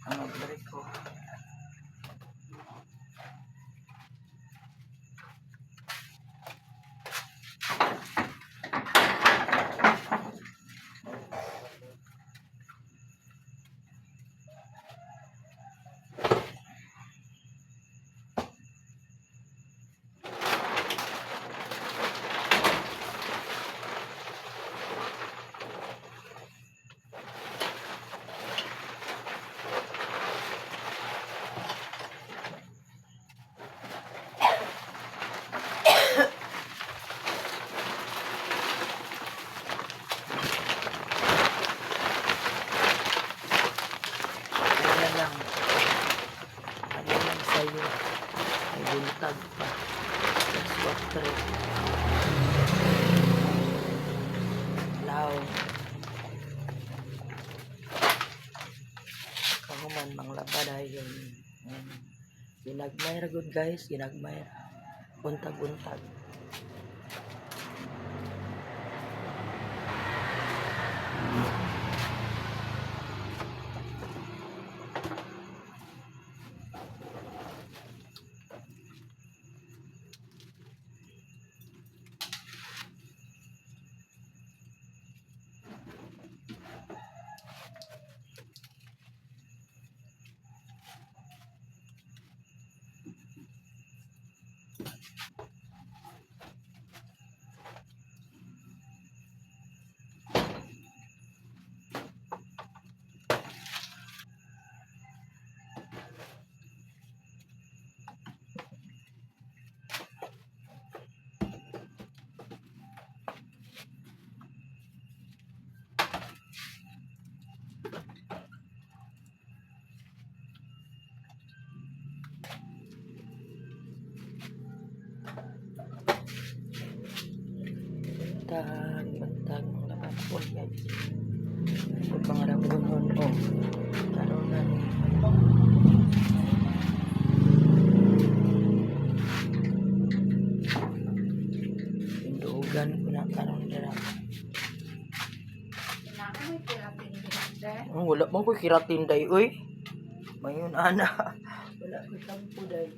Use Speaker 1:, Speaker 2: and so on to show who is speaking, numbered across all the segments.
Speaker 1: Ang abriko. Ano lang. Ano lang sa'yo. May buntag pa. Alas 4. Law. Kahuman manglaba dayon. Ginagmay ra gud, guys, ginagmay ra. Buntag-buntag. Buntag, buntag manglaba po, guys. Kung mga rabunon oh. Karon na ni. Tindugan ko na karon dira.
Speaker 2: May keratin din.
Speaker 1: Oh, wala man ko keratin day oy. Mayon ana. Wala ko shampoo day.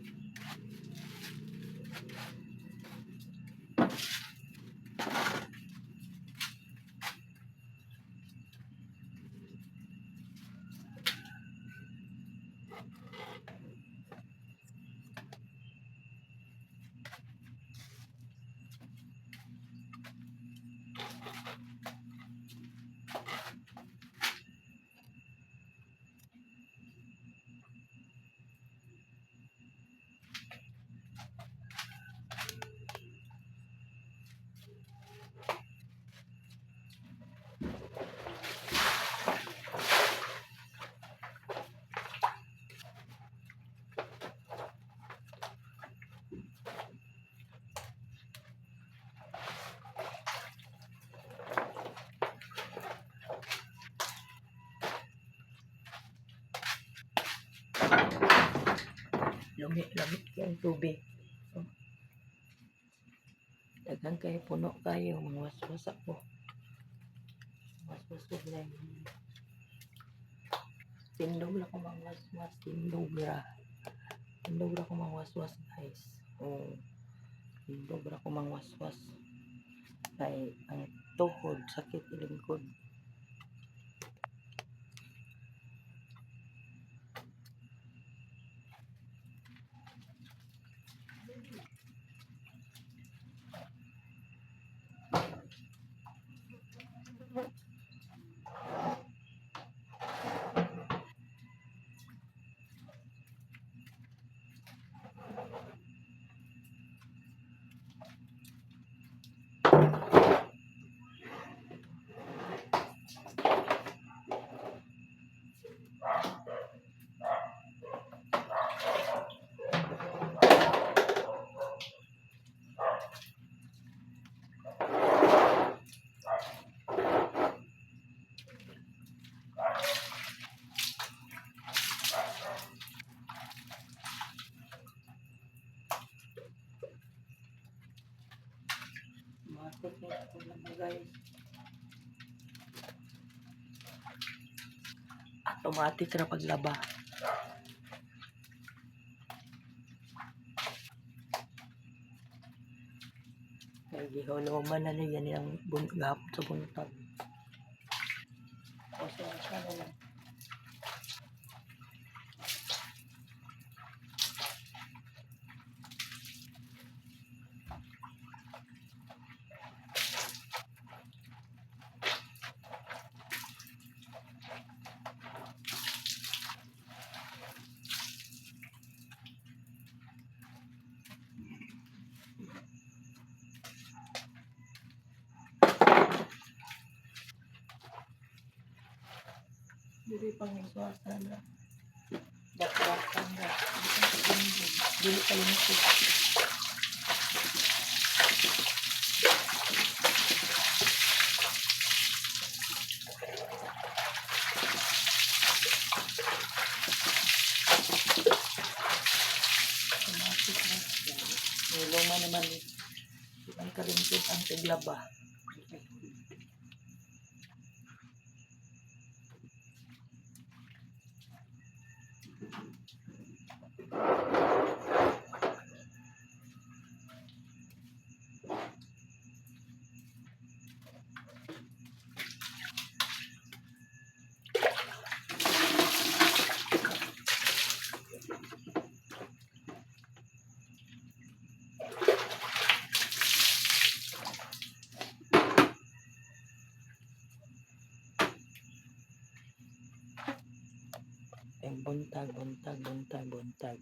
Speaker 1: Lami, lami kayong tubig. Oh. Daghan kayo, puno kayo. Mga waswas ako. Waswas ko lang. Tindog lang ko mga waswas. Tindog ra. Tindog ra ko mga waswas, guys. Oh. Tindog ra ko mga waswas. Kay ang tuhod, sakit ilingkod. Matik na ako lang, guys. Ato Automatic ra paglaba. Kay gihuluman na niya niyang gahapon sa buntag. O siya na lang. Dili pang waswasan na. Dakwakan na. Dili pa lingkod. Automatic na siya. May luma naman eh. Di man kalingkod ang tiglaba. Ang buntag, buntag, buntag, buntag.